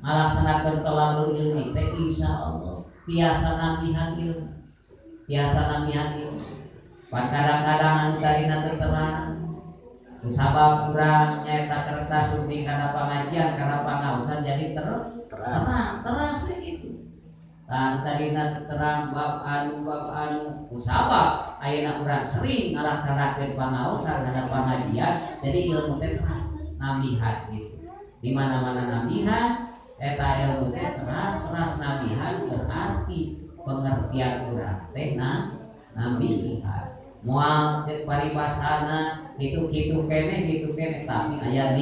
ngalaksanakeun thalabul ilmi teh insyaallah tiasa nambihan ilmu, tiasa nambihan ilmu. Pan kadang-kadang anu tadina teu terang kusabab urang nyaeta kersa sumping kana pangajian kana pangaosan jadi terang teras gitu. Tah tadina terang bab anu kusabab ayeuna urang sering ngalaksanakeun pangaosan kana pangajian jadi ilmu teh teras nambihan gitu. Di mana-mana nambihan eta ilmu teh teras nambihan berarti pengertian urang teh nambihan. Moal cek paribasana kitu-kitu keneh tapi aya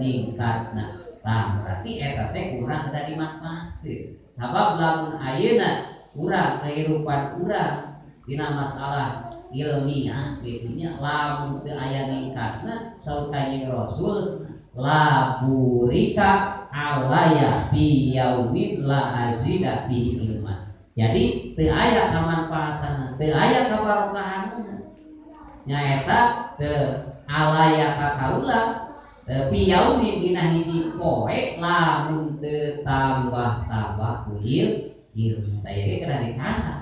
ningkatna. Tah berarti eta teh kurang kedah dimanfaatkeun. Sabab lamun ayeuna urang kehidupan urang dina masalah ilmiah kitu nya lamun teu aya ningkatna saur Kanjeng Rasul la burika alaya fi yaumin la azida fihi ilma. Jadi teu aya kamanfaatan, teu aya kabarokahanna. Nyaeta teu alaya ka kaula fi yaumin dina hiji poe lamun teu tambah-tambah ku ilmu. Tah ieu kedah dicatat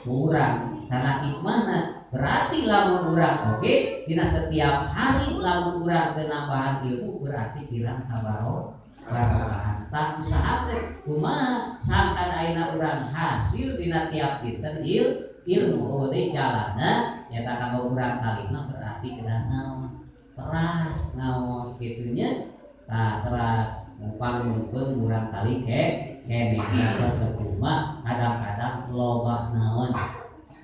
urang sana hikmahna. Berarti lamun urang oge dina setiap hari lamun urang teu nambahan ilmu berarti kirang kabarokahan. Tah usahakeun kumaha sangkan ayeuna urang hasil dina tiap dinten ilmu deui jalana nyata kanggo urang kalima berarti kedah naon teras ngaos kitu nya. Tah teras mupang-mungpeung urang kali keneh atau sakumaha kadang-kadang loba naon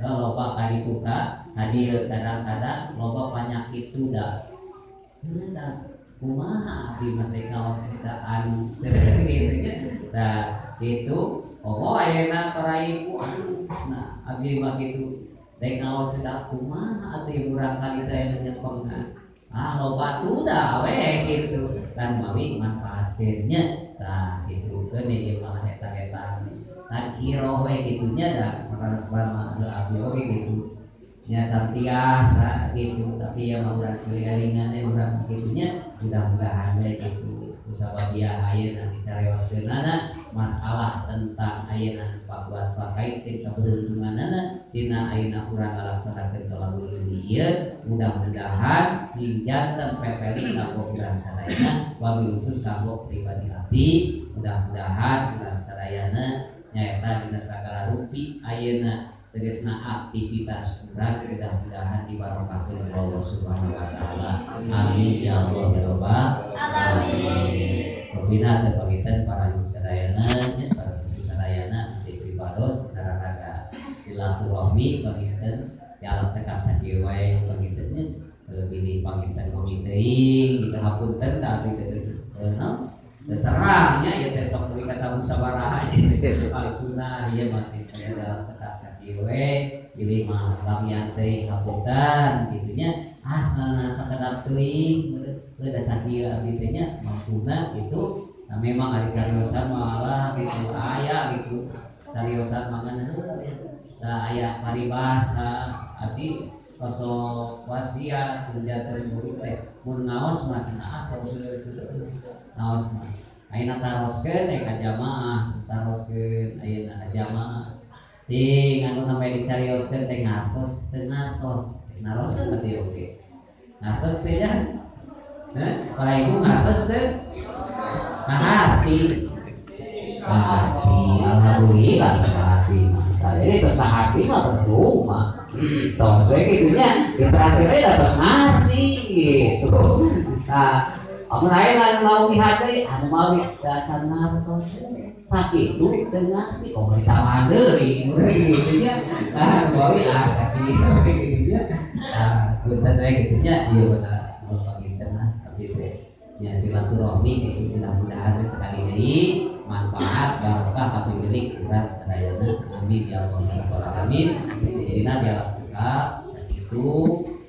loba kaditu ka kadieu kadang-kadang loba panyakit tuda. Kumaha abdi mah teh ngaos eta anu kitu nya. Tah kitu oh ayeuna para ibu aduh nah abdi mah kitu rek ngaos teh kumaha atuh urang kali teh nyepengna. Ah loba tuda we kitu dan mawi manfaatkeun nya. Tah kitu keun ieu malah eta-eta tadkiro we kitu nya da sabarang abdi oge kitu nya cantiasa gitu tapi ya mau urang seulingan urang kitu nya mudah-mudahan we kitu kusabab ayeuna dicarioskeunana masalah tentang ayeuna pabuat pakait cek saberuntunganana dina ayeuna urang ngalaksanakeun thalabul ilmi ieu mudah-mudahan sing janten pepeling kanggo urang sadayana wabil khusus kanggo pribadi abdi mudah-mudahan urang sadayana nyaeta dina sagala rupi ayeuna tegasna aktivitas urang mudah-mudahan dibarokahkeun ku Allah Subhanahu wa taala. Amin ya Allah ya rabbal alamin. Robina teh panginten para ibu sadayana, para sepuh sadayana di pribados raraga silaturahmi panginten ya alam cekap sakieu wae panginten nya bilih panginten komi teuing kita hapunten da abdi teh naon terangnya ya teh sok deui kata musabaraha waktuna ieu masih dalam cekap sakieu we bilih mah lamian teuing hapunten kitu nya asalna sakedap teuing heuh da sakieu abdi teh nya maksudna kitu. Nah memang ari cariosan malah gitu aya gitu cariosan mangan heuh da aya paribasa abdi kosok wasiat kerja guru teh mun ngaos mah cenah tos ngaos mah ayeuna taroskeun ka jamaah taroskeun ayeuna ka jamaah cing anu namanya dicarioskeun teh ngartos teu ngartos naroskeun berarti oge ngartos teh nya heh para ibu ngartos teh hati hati alhamdulillah hati jadi tos hati mah percuma tos we kitu nya interaksi teh da tos ngarti gitu. Nah amun aya anu mau dihati anu mau dasar ngartos sakitu teu ngarti oh ditambahan deui kitu nya. Nah bawi ah sakitu kitu nya. Nah punten we kitu nya ieu bener mos panginten lah abdi teh ya silaturahmi itu mudah-mudahan sekali deui manfaat barokah tapi milik urang sadayana. Amin ya Allah ya rabbal alamin. Jadina dialog cekap sakitu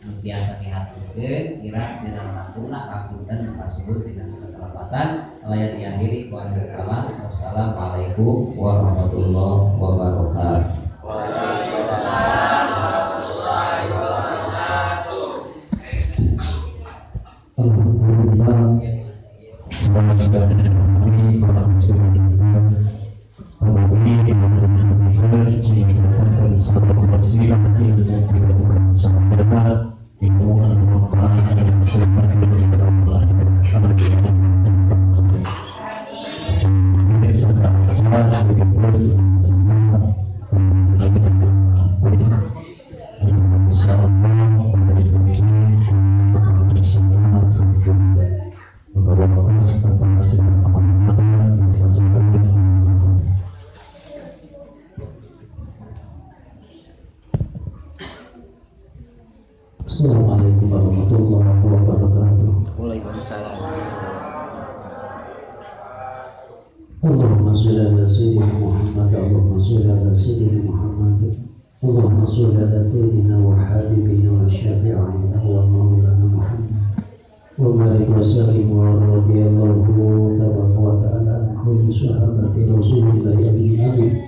nu biasa dihaturkeun kirang sirang langkungna kapunten pasubur dina sakalapatan aya diakhiri ku akhir kalam. Wassalamualaikum warahmatullahi wabarakatuh. Waalaikumsalam warahmatullahi wabarakatuh. Alhamdulillah. Allahumma sholli ala sayyidina Muhammad, Allahumma sholli ala sayyidina Muhammad, Allahumma sholli ala sayyidina wa habibina wa syafi'ina wa maulana Muhammad wa barik wa sallim wa radhiyallahu tabaraka wa ta'ala an kulli sahabati Rasulillah ajma'in.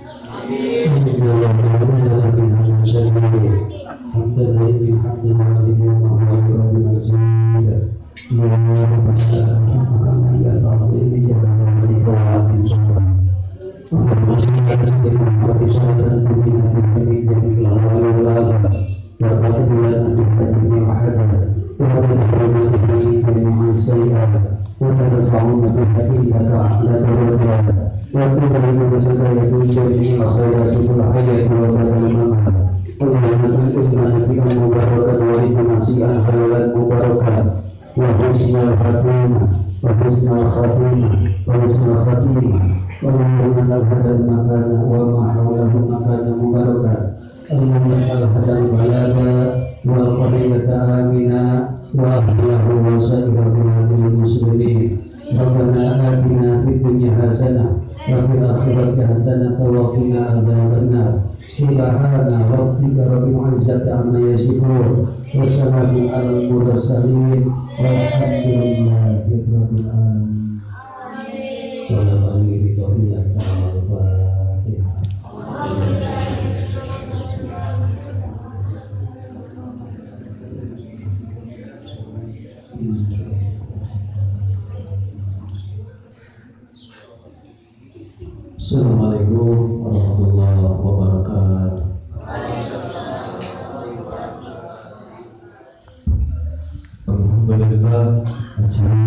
Assalamualaikum warahmatullahi wabarakatuh. Alhamdulillah.